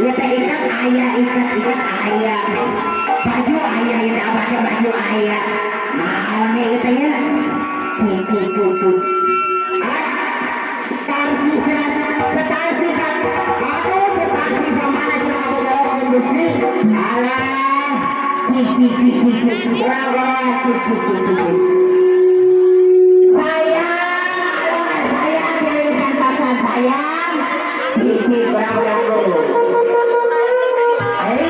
Ieu teh ikat aya, ikat, ikat aya. Baju aya, ieu teh abah teh baju aya. Naon ieu teh ya? Cik, cik, cik, cik. Ah, tangsi cenah, setangsi kan. Aduh, setangsi pamana cenah ngabobohkeun Gusti. Alah, cik, cik, cik, cik, cik. Urang goreng, cik, cik, cik, cik, cik. Sayang, alah, sayang, jadikan pasan sayang. Cik, cik, urang goreng. Hei,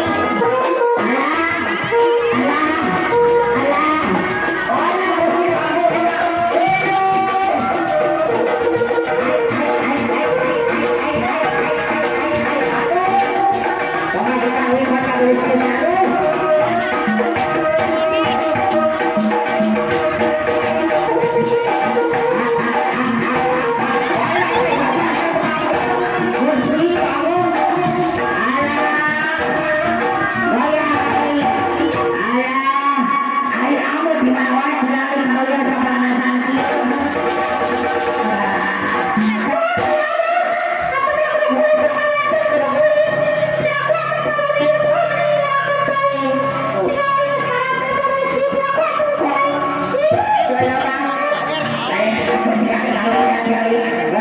alah, alah, alah. Oh, Gusti, aduh, aduh. Ai, ai, ai, ai, ai, ai, ai, ai, ai, ai, ai, aduh. Kumaha kita lihat ka Gusti, aduh. Gusti, aduh. Alah, gaya, alah, ai amut di mana wae cenah kalau dia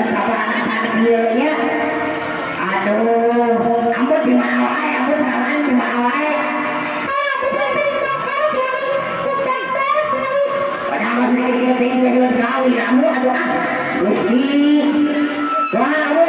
sapanasan kieu. Aduh, ampun di mana wae, ampun sawan di mana wae. Padahal masih dikit-dikit tinggi jadi kawin kamu aduh ah. Gusti. Wah, kamu.